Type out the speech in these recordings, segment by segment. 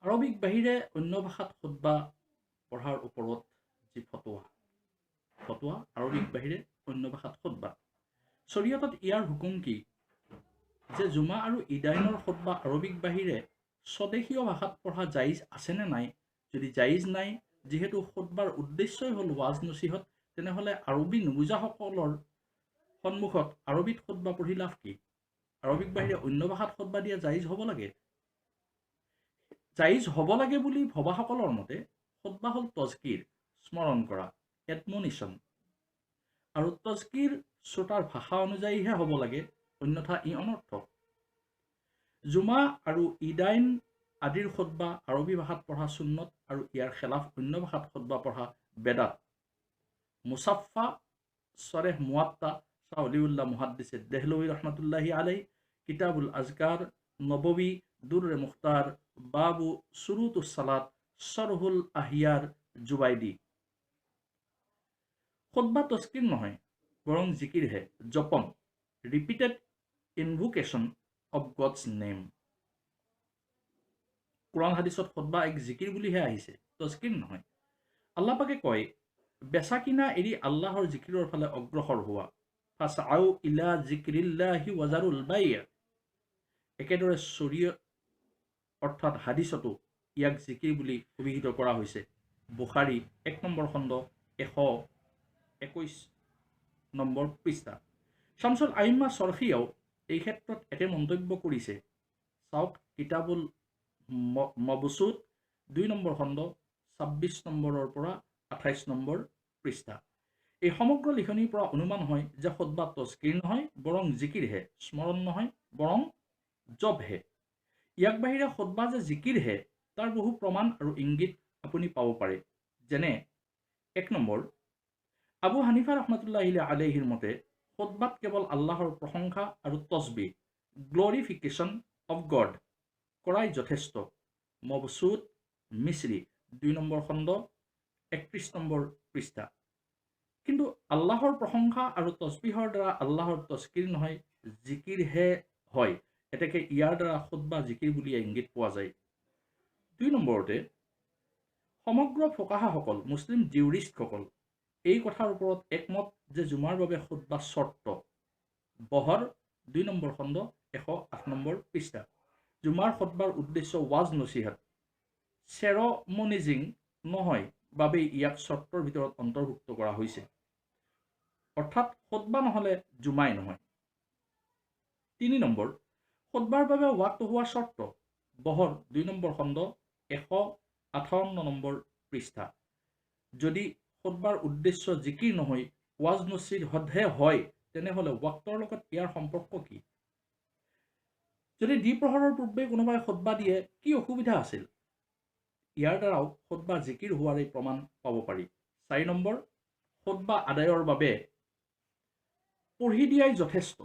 Arabic বাহিৰে অন্য ভাষাত খুতবা পঢ়াৰ ওপৰত যি ফতোৱা, ফতোৱা আৰবিক বাহিৰে অন্য ভাষাত খুতবা, শৰীয়তত ইয়াৰ হুকুম কি যে জুমা আৰু ইদাইনৰ খুতবা আৰবিক বাহিৰে স্বদেশীয় ভাষাত পঢ়া জাইজ আছেনে নাই? যদি জাইজ নাই, যিহেতু খুতবাৰ উদ্দেশ্যই হ'ল ৱাজ নচিহত, তেনেহ'লে আৰবী নুবুজাসকলৰ সন্মুখত আৰবীত খুতবা পঢ়ি লাভ কি? আৰবিক বাহিৰে অন্য ভাষাত খুতবা দিয়া জাইজ হ'ব লাগে। জাইজ হ'ব লাগে বুলি ভবাসকলৰ মতে খুতবা হ'ল তজকিৰ, স্মৰণ কৰা, এডমনিশ্যন, আৰু তজকিৰ শ্ৰোতাৰ ভাষা অনুযায়ীহে হ'ব লাগে, অন্যথা ই অনৰ্থক। জুমা আৰু ইদাইন আদিৰ খুতবা আৰবী ভাষাত পঢ়া চুন্নত আৰু ইয়াৰ খেলাফ অন্য ভাষাত খুতবা পঢ়া বেদাত। মুছাফা ছৰেহ মুৱাত্তা শাহ অলিউল্লাহ মুহাদ্দিছে দেহলৱী ৰহমতুল্লাহি আলাই, কিতাবুল আজকাৰ, নববী, দুৰ্ৰে মুখতাৰ, বাবু সুৰুতুচ সালাত, সৰহুল আহিয়াৰ, জুবাইদি। খুতবা তস্কিৰ নহয়, বৰং জিকিৰহে, জপন, repeated invocation of God's name. Quran হাদিছত খুতবা এক জিকিৰ বুলিহে আহিছে, তস্কিৰ নহয়। আল্লাহ পাকে কয়, বেচা কিনা এৰি আল্লাহৰ জিকিৰৰ ফালে অগ্ৰসৰ হোৱা, ফাছআউ ইলা জিক্ৰিল্লাহি ৱাজাৰুল বাই'। একেদৰে শৰীয়ত অৰ্থাৎ হাদিছতো ইয়াক জিকিৰ বুলি অভিহিত কৰা হৈছে। বুখাৰী 1 নম্বৰ খণ্ড 121 নম্বৰ পৃষ্ঠা। শামছুল আইম্মা চৰখিয়াও এই ক্ষেত্ৰত একে মন্তব্য কৰিছে। চাওক কিতাবুল মবচুত 2 নম্বৰ খণ্ড 26 নম্বৰৰ পৰা 28 নম্বৰ পৃষ্ঠা। এই সমগ্ৰ লিখনিৰ পৰা অনুমান হয় যে খুতবা তস্কিৰ নহয়, বৰং জিকিৰহে, স্মৰণ নহয়, বৰং জপহে। ইয়াক বাহিৰে খুতবা যে জিকিৰহে তাৰ বহু প্ৰমাণ আৰু ইংগিত আপুনি পাব পাৰে। যেনে 1 নম্বৰ, আবু হানিফা ৰহমতুল্লাহি আলাইহিৰ মতে খুতবাত কেৱল আল্লাহৰ প্ৰশংসা আৰু তছবি, গ্লৰিফিকেশ্যন অফ গড কৰাই যথেষ্ট। মবচুত মিশ্ৰী 2 নম্বৰ খণ্ড 31 নম্বৰ পৃষ্ঠা। কিন্তু আল্লাহৰ প্ৰশংসা আৰু তছবিহৰ দ্বাৰা আল্লাহৰ তস্কিৰ নহয়, জিকিৰহে হয়। এতেকে ইয়াৰ দ্বাৰা খুতবা জিকিৰ বুলি ইংগিত পোৱা যায়। 2 নম্বৰতে, সমগ্ৰ ফকাহাসকল, মুছলিম জিউৰিষ্টসকল এই কথাৰ ওপৰত একমত যে জুমাৰ বাবে খুতবা চৰ্ত। বহৰ 2 নম্বৰ খণ্ড 108 নম্বৰ পৃষ্ঠা। জুমাৰ খুতবাৰ উদ্দেশ্য ৱাজ নচিহাত, চেৰমনিজিং নহয় বাবেই ইয়াক চৰ্তৰ ভিতৰত অন্তৰ্ভুক্ত কৰা হৈছে। অৰ্থাৎ খুতবা নহ'লে জুমাই নহয়। 3 নম্বৰ, খুতবাৰ বাবে ৱাক্ত হোৱা চৰ্ত। বহৰ 2 নম্বৰ খণ্ড 158 নম্বৰ পৃষ্ঠা। যদি খুতবাৰ উদ্দেশ্য জিকিৰ নহয়, ৱাজ নচিহতহে হয়, তেনেহ'লে ৱাক্তৰ লগত ইয়াৰ সম্পৰ্ক কি? যদি দ্বিপ্ৰহৰৰ পূৰ্বে কোনোবাই খুতবা দিয়ে, কি অসুবিধা আছিল? ইয়াৰ দ্বাৰাও খুতবা জিকিৰ হোৱাৰে প্ৰমাণ পাব পাৰি। 4 নম্বৰ, খুতবা আদায়ৰ বাবে পঢ়ি দিয়াই যথেষ্ট,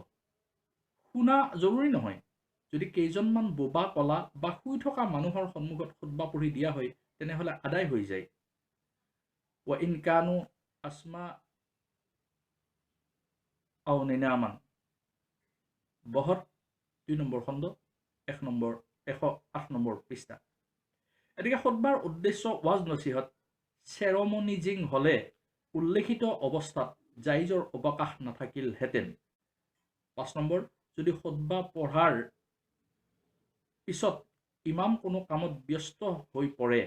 শুনা জৰুৰী নহয়। যদি কেইজনমান বোবা, কলা বা শুই থকা মানুহৰ সন্মুখত খুতবা পঢ়ি দিয়া হয়, তেনেহ'লে আদায় হৈ যায়। ৱা ইন কানু আসমা আও নিনামান। বহত 2 নম্বৰ খণ্ড 1 নম্বৰ 108 নম্বৰ পৃষ্ঠা। এতেকে খুতবাৰ উদ্দেশ্য ৱাজ নচিহত, চেৰমনিজিং হ'লে উল্লেখিত অৱস্থাত জাইজৰ অৱকাশ নাথাকিলহেঁতেন। 5 নম্বৰ, যদি খুতবা পঢ়াৰ পিছত ইমাম কোনো কামত ব্যস্ত হৈ পৰে,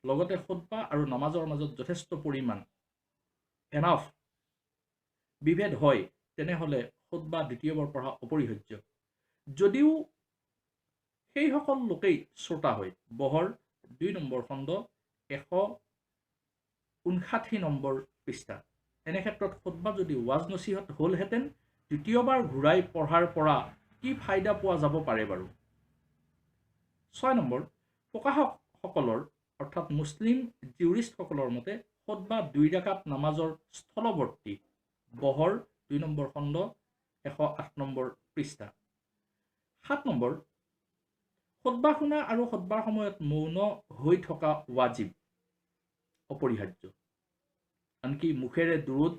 লগতে খুতবা আৰু নামাজৰ মাজত যথেষ্ট পৰিমাণ এনাফ বিভেদ হয়, তেনেহ'লে খুতবা দ্বিতীয়বাৰ পঢ়া অপৰিহাৰ্য, যদিও সেইসকল লোকেই শ্ৰোতা হয়। বহৰ 2 নম্বৰ খণ্ড 159 নম্বৰ পৃষ্ঠা। এনে ক্ষেত্ৰত খুতবা যদি ৱাজ নচিহত হ'লহেঁতেন, দ্বিতীয়বাৰ ঘূৰাই পঢ়াৰ পৰা কি ফাইদা পোৱা যাব পাৰে বাৰু? 6 নম্বৰ, ফকাহসকলৰ অৰ্থাৎ মুছলিম জিউৰিষ্টসকলৰ মতে খুতবা 2 ৰাকাত নামাজৰ স্থলৱৰ্তী। বহৰ 2 নম্বৰ খণ্ড 108 নম্বৰ পৃষ্ঠা। 7 নম্বৰ, খুতবা শুনা আৰু খুতবাৰ সময়ত মৌন হৈ থকা ৱাজিব, অপৰিহাৰ্য। আনকি মুখেৰে দুৰুদ,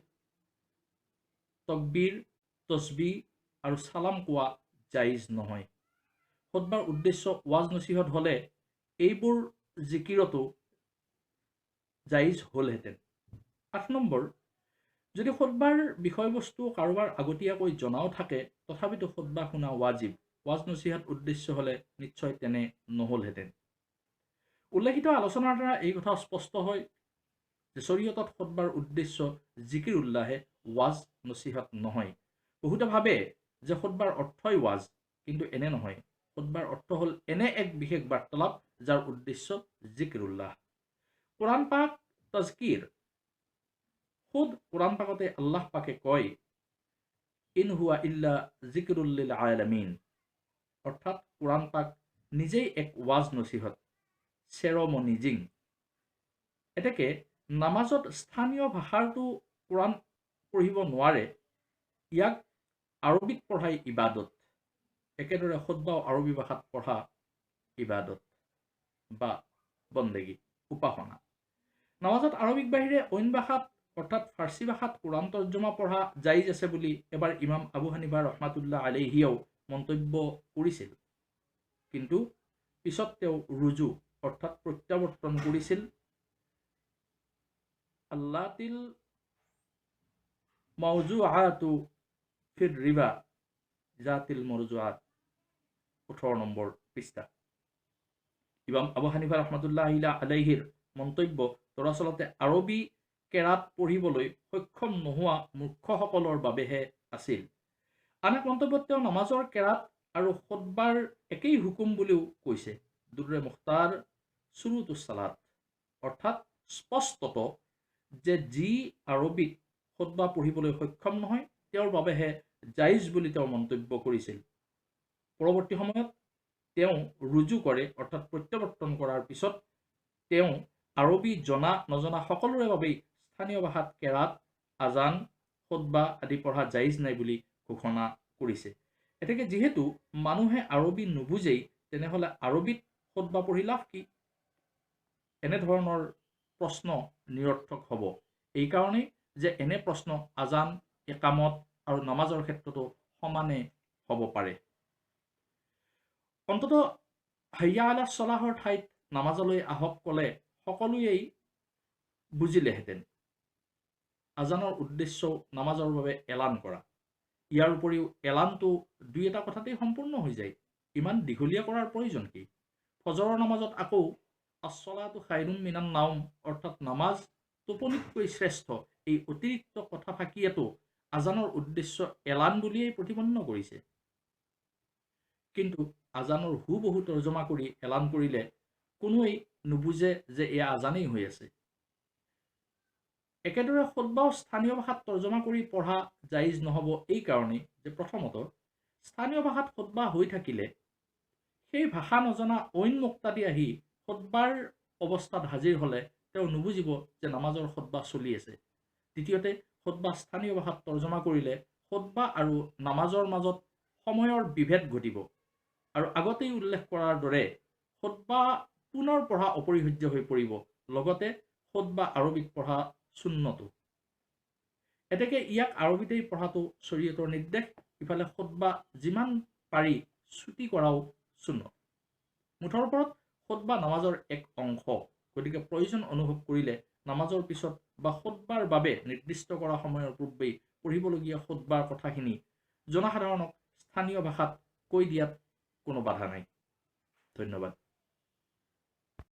তকবীৰ, তছবি আৰু চালাম কোৱা জাইজ নহয়। খুতবাৰ উদ্দেশ্য ৱাজ নচিহত হ'লে এইবোৰ জিকিৰতো জাইজ হ'লহেঁতেন। ৮ নম্বৰ, যদি খুতবাৰ বিষয়বস্তু কাৰোবাৰ আগতীয়াকৈ জনাও থাকে তথাপিতো খুতবা শুনা ৱাজিব। ৱাজ নচিহাত উদ্দেশ্য হ'লে নিশ্চয় তেনে নহ'লহেঁতেন। উল্লেখিত আলোচনাৰ দ্বাৰা এই কথা স্পষ্ট হয় যে শৰীয়তত খুতবাৰ উদ্দেশ্য জিকিৰ উল্লাহে, ৱাজ নচিহাত নহয়। বহুতে ভাবে যে খুতবাৰ অৰ্থই ৱাজ, কিন্তু এনে নহয়। খুতবাৰ অৰ্থ হ'ল এনে এক বিশেষ বাৰ্তালাপ যাৰ উদ্দেশ্য জিকিৰ উল্লাহ। কোৰআন পাক তজকিৰ খুদ কোৰআন পাকতে আল্লাহ পাকে কয়, ইন হুৱা ইল্লা জিকিৰুল লিল আলামিন, অৰ্থাৎ কোৰআন পাক নিজেই এক ৱাজ নচিহত, চেৰমনিজিং। এতেকে নামাজত স্থানীয় ভাষাৰটো কোৰআন পঢ়িব নোৱাৰে, ইয়াক আৰবীত পঢ়াই ইবাদত। একেদৰে খুতবাও আৰবী ভাষাত পঢ়া ইবাদত বা বন্দেগী, উপাসনা। নামাজত আৰবিক বাহিৰে অইন ভাষাত অৰ্থাৎ ফাৰ্চী ভাষাত কোৰআন তৰ্জমা পঢ়া জাইজ আছে বুলি এবাৰ ইমাম আবু হানিফা ৰহমাতুল্লাহ আলাইহিয়েও মন্তব্য কৰিছিল, কিন্তু পিছত তেওঁ ৰুজু অৰ্থাৎ প্ৰত্যাৱৰ্তন কৰিছিল। আল্লাতিল মাউজুআতু ফিৰ ৰিবা জাতিল মৰজুআত, ১৮ নম্বৰ পৃষ্ঠা। ইমাম আবু হানিফা ৰহমাতুল্লাহ আলাইহিৰ মন্তব্য দৰাচলতে আৰবী কেৰাত পঢ়িবলৈ সক্ষম নোহোৱা মূৰ্খসকলৰ বাবেহে আছিল। আন এক মন্তব্যত তেওঁ নামাজৰ কেৰাত আৰু খুতবাৰ একেই হুকুম বুলিও কৈছে। দুৰে মুখতাৰ চুৰুতুচ চালাত, অৰ্থাৎ স্পষ্টত যে যি আৰবীত খুতবা পঢ়িবলৈ সক্ষম নহয় তেওঁৰ বাবেহে জাইজ বুলি তেওঁ মন্তব্য কৰিছিল। পৰৱৰ্তী সময়ত তেওঁ ৰুজু কৰে অৰ্থাৎ প্ৰত্যাৱৰ্তন কৰাৰ পিছত তেওঁ আৰবী জনা নজনা সকলোৰে বাবেই স্থানীয় ভাষাত কেৰাত, আজান, খুতবা আদি পঢ়া জাইজ নাই বুলি ঘোষণা কৰিছে। এতেকে যিহেতু মানুহে আৰবী নুবুজেই, তেনেহ'লে আৰবীত খুতবা পঢ়ি লাভ কি? এনেধৰণৰ প্ৰশ্ন নিৰৰ্থক হ'ব এইকাৰণেই যে এনে প্ৰশ্ন আজান, একামত আৰু নামাজৰ ক্ষেত্ৰতো সমানে হ'ব পাৰে। অন্ততঃ হাইয়া আলা চলাহৰ ঠাইত নামাজলৈ আহক ক'লে সকলোৱেই বুজিলেহেঁতেন। আজানৰ উদ্দেশ্য নামাজৰ বাবে এলান কৰা। ইয়াৰ উপৰিও এলানটো দুই এটা কথাতেই সম্পূৰ্ণ হৈ যায়, ইমান দীঘলীয়া কৰাৰ প্ৰয়োজন কি? ফজৰৰ নামাজত আকৌ আছলাতু খাইৰুম মিনান নাওম, অৰ্থাৎ নামাজ টোপনিতকৈ শ্ৰেষ্ঠ, এই অতিৰিক্ত কথা ফাঁকিয়েতো আজানৰ উদ্দেশ্য এলান বুলিয়েই প্ৰতিপন্ন কৰিছে। কিন্তু আজানৰ হুবহু তৰ্জমা কৰি এলান কৰিলে কোনোৱেই নুবুজে যে এয়া আজানেই হৈ আছে। একেদৰে খুতবাও স্থানীয় ভাষাত তৰ্জমা কৰি পঢ়া জাইজ নহ'ব এই কাৰণেই যে প্ৰথমত স্থানীয় ভাষাত খুতবা হৈ থাকিলে সেই ভাষা নজনা অইন মুক্তাদি আহি খুতবাৰ অৱস্থাত হাজিৰ হ'লে তেওঁ নুবুজিব যে নামাজৰ খুতবা চলি আছে। দ্বিতীয়তে, খুতবা স্থানীয় ভাষাত তৰ্জমা কৰিলে খুতবা আৰু নামাজৰ মাজত সময়ৰ বিভেদ ঘটিব আৰু আগতেই উল্লেখ কৰাৰ দৰে খুতবা পুনৰ পঢ়া অপৰিহাৰ্য হৈ পৰিব, লগতে খুতবা আৰবীত পঢ়া চুন্নতো। এতেকে ইয়াক আৰবীতেই পঢ়াটো শৰীয়তৰ নিৰ্দেশ। ইফালে খুতবা যিমান পাৰি ছুটি কৰাও চুন্নত। মুঠৰ ওপৰত খুতবা নামাজৰ এক অংশ, গতিকে প্ৰয়োজন অনুভৱ কৰিলে নামাজৰ পিছত বা খুতবাৰ বাবে নিৰ্দিষ্ট কৰা সময়ৰ পূৰ্বেই পঢ়িবলগীয়া খুতবাৰ কথাখিনি জনসাধাৰণক স্থানীয় ভাষাত কৈ দিয়াত কোনো বাধা নাই। ধন্যবাদ।